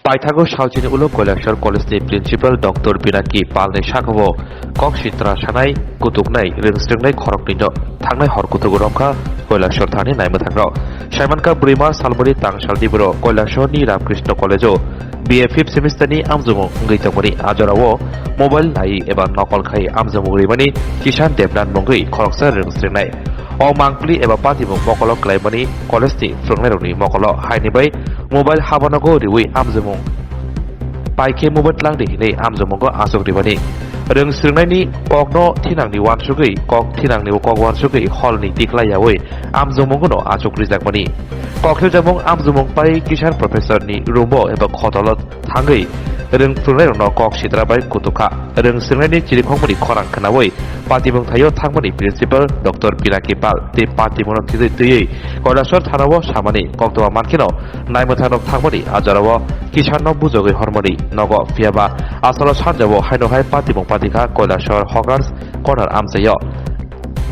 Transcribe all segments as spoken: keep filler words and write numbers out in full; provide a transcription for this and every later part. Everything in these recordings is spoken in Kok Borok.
Paithago salchini ulo Koilashor College ni Principal Doctor Pinaki Pal ni sakao kok sitra sanai kutuknai rwngsrwngnai khoroknwi no thangnai hor kutugo romkha Koilashor thani naimwthang rok. Saimankha bwrwi March salmani tang sal diboro Koilashor ni Ramkrishna College o B A fifth semester ni amjomung wngwi tongmani ajorao mobile nai eba nokol khai amjomung rimani Kishan Debnath mungwi khoroksa rwngsrwngnai. O mangpili eba patimung mokolo klaimani college ni phwrwngnairokni mokolo haini bai mobile habanogo riwi amjomung pai khe mobile tlangdi hinwi amjomungo achuk ribani. Rwngsrwngnaini kokno thinangni uansugwi kok thinangni kok uansugwi holni tikla yaui amjomungono achuk rijakmani. Kok hiljamung amjomung pai Kisan Professor ni room o eba khotolo thangwi rwng phwrwngnairokno kok sitra bai kutukha. Rwng swrwngnaini chirikhokmani khorang khnaui patimung thaio thangmani Principal Doctor Pinaki Pal tei patimungno twiwi twiwi Koilashor thanao samani koktwma mankheno naimwthangrok thangmani ajorao Kisanno bujogwi hormani nogo phiyaba asalo sanjao haino hai patimung patikha Koilashor Hawkers Corner amchaio.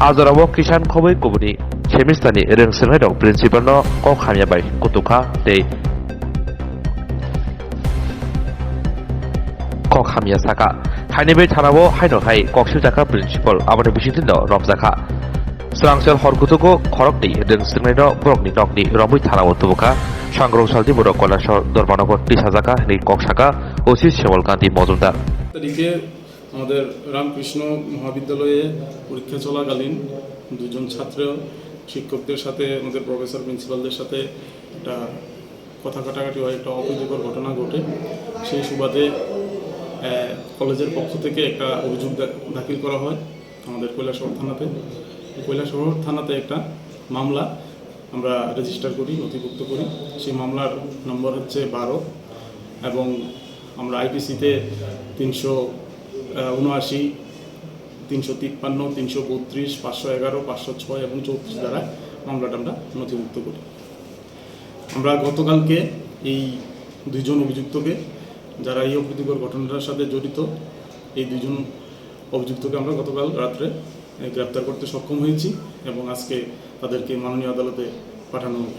Ajorao Kisan khobwi kubuni semester ni rwng swrwngnairok Principal no kok hamya bai kutukha tei kok hamya saka. Haini bai thanao haino hai kok swijaka Principal aboni bisingtwi no romjakha. Swrangchal hor kutugo khoroknwi rwng swrwngnaino borokni nokni romwi thanao tubukha. Sangrong saldi borok Koilashor Dormanogo tisajaka hinwi kok saka O C Shemal Gandhi Mojumdar. তারিখে আমাদের রামকৃষ্ণ মহাবিদ্যালয়ে পরীক্ষা চলাকালীন দুজন ছাত্র শিক্ষকদের সাথে, আমাদের প্রফেসর প্রিন্সিপালদের সাথে একটা কথা কাটাকাটি হয়, একটা অপ্রীতিকর ঘটনা ঘটে। সেই সুবাদে, আহ, কলেজের পক্ষ থেকে একটা অভিযোগ দা-, দাখিল করা হয় আমাদের কৈলাসহর থানাতে। কৈলাসহর থানাতে একটা মামলা আমরা রেজিস্টার করি, নথিভুক্ত করি। সেই মামলার নম্বর হচ্ছে বারো এবং আমরা আইপিসিতে তিনশো, আহ, উনআশি, তিনশো তিপ্পান্ন, তিনশো বত্রিশ, পাঁচশো এগারো, পাঁচশো ছয় এবং চৌত্রিশ ধারায় মামলাটা আমরা নথিভুক্ত করি। আমরা গতকালকে এই দুইজন অভিযুক্তকে, যারা এই অপ্রীতিকর ঘটনাটার সাথে জড়িত, এই দুইজন অভিযুক্তকে আমরা গতকাল রাত্রে, এ, গ্রেপ্তার করতে সক্ষম হয়েছি এবং আজকে তাদেরকে মাননীয় আদালতে পাঠানো হবে।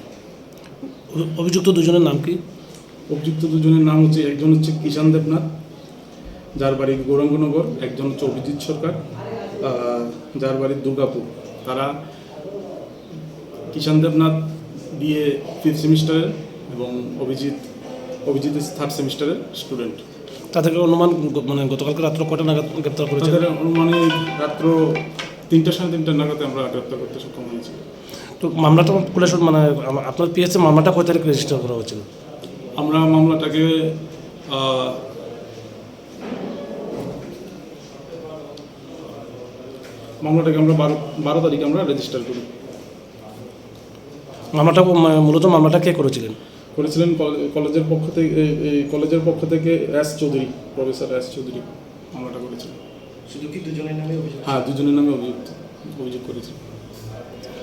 অভি-, অভিযুক্ত দুজনের নাম কি? অভিযুক্ত দুজনের নাম হচ্ছে, একজন হচ্ছে কিষান দেবনাথ, যার বাড়ি গৌরাঙ্গনগর, একজন হচ্ছে অভিজিৎ সরকার, আহ, যার বাড়ি দুর্গাপুর। তারা কিষান দেবনাথ বিএ ফিফথ সেমিস্টারের এবং অভিজিৎ, অভিজিৎ থার্ড সেমিস্টারের স্টুডেন্ট। তাদেরকে অনুমান গ-, মানে গতকালকে রাত্রে কটা নাগাদ গ্রেপ্তার করেছিল? তাদের অনুমানিক রাত্র তিনটা, সাড়ে তিনটা নাগাদ আমরা গ্রেপ্তার করতে সক্ষম হয়েছি। তো মামলাটা পুলিশ মানে আম-, আপনার পিএসএ মামলাটা কয় তারিখ রেজিস্টার করা হয়েছিল? আমরা মামলাটাকে, আহ, মামলাটাকে আমরা বারো, বারো তারিখে আমরা রেজিস্টার করি। মামলাটা কো-, মা-, মূলত মামলাটা কে করেছিলেন? করেছিলেন কলে-, কলেজের পক্ষ থেকে, এই, এই কলেজের পক্ষ থেকে এস চৌধুরী, প্রফেসর এস চৌধুরী মামলাটা করেছিলেন। শুধু কি দুজনের নামে অভিযোগ? হ্যাঁ, দুজনের নামে অভিযুক্ত, অভিযোগ করেছিলেন।